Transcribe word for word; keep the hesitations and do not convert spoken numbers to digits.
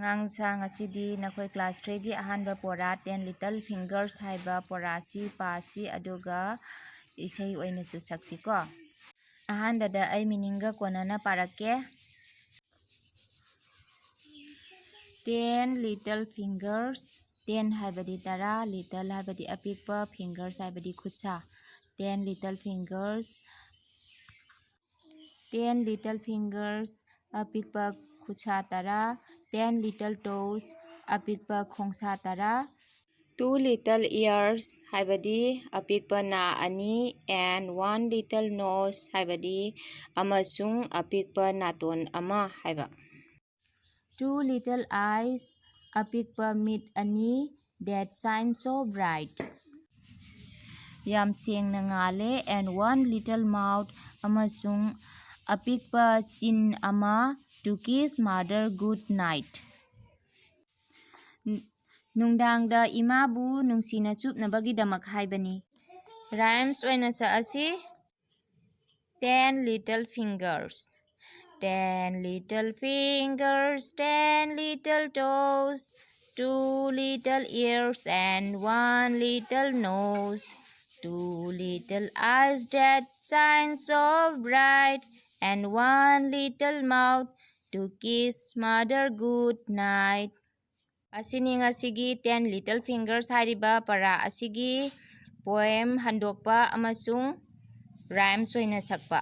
ꯑꯉꯥꯡꯁꯥ, ꯉꯁꯤꯗꯤ ꯅꯈꯣꯏ class threeꯒꯤ ꯑꯍꯥꯟꯕ ꯄꯣꯔꯥ Ten Little Fingers ꯍꯥꯏꯕ ꯄꯣꯔꯥꯁꯤ ꯄꯥꯁꯤ, ꯑꯗꯨꯒ ꯏꯁꯩ ꯑꯣꯏꯅꯁꯨ ꯁꯛꯁꯤꯀꯣ꯫ ꯑꯍꯥꯟꯕꯗ ꯑꯩ meaningꯒ ꯀꯣꯟꯅꯅ ꯄꯥꯔꯛꯀꯦ꯫ Ten little fingers, ten ꯍꯥꯏꯕꯗꯤ ꯇꯔꯥ, little ꯍꯥꯏꯕꯗꯤ ꯑꯄꯤꯛꯄ, fingers ꯍꯥꯏꯕꯗꯤ ꯈꯨꯠꯁꯥ꯫ Ten little fingers, ten little fingers, ꯑꯄꯤꯛꯄ ꯈꯨꯠꯁꯥ ꯇꯔꯥ, ten little toes, ꯑꯄꯤꯛꯄ ꯈꯣꯡꯁꯥ ꯇꯔꯥ, two little ears ꯍꯥꯏꯕꯗꯤ ꯑꯄꯤꯛꯄ ꯅꯥ ꯑꯅꯤ, and one little nose ꯍꯥꯏꯕꯗꯤ ꯑꯃꯁꯨꯡ ꯑꯄꯤꯛꯄ ꯅꯥꯇꯣꯟ ꯑꯃ ꯍꯥꯏꯕ꯫ Two little eyes, ꯑꯄꯤꯛꯄ ꯃꯤꯠ ꯑꯅꯤ, that shine so bright, ꯌꯥꯝ ꯁꯦꯡꯅ ꯉꯥꯜꯂꯦ, and one little mouth, ꯑꯃꯁꯨꯡ ꯑꯄꯤꯛꯄ ꯆꯤꯟ ꯑꯃ, to kiss mother good night, ꯅꯨꯡꯗꯥꯡꯗ ꯏꯃꯥꯕꯨ ꯅꯨꯡꯁꯤꯅ ꯆꯨꯞꯅꯕꯒꯤꯗꯃꯛ ꯍꯥꯏꯕꯅꯤ꯫ Rhymes ꯑꯣꯏꯅ ꯁꯛꯑꯁꯤ꯫ Ten little fingers, ten little fingers, ten little toes, two little ears and one little nose, two little eyes that shine so bright, and one little mouth to kiss mother good night. ꯑꯁꯤꯅꯤ ꯉꯁꯤꯒꯤ Ten Little Fingers ꯍꯥꯏꯔꯤꯕ ꯄꯔꯥ ꯑꯁꯤꯒꯤ poem ꯍꯟꯗꯣꯛꯄ ꯑꯃꯁꯨꯡ rhymes ꯑꯣꯏꯅ ꯁꯛꯄ꯫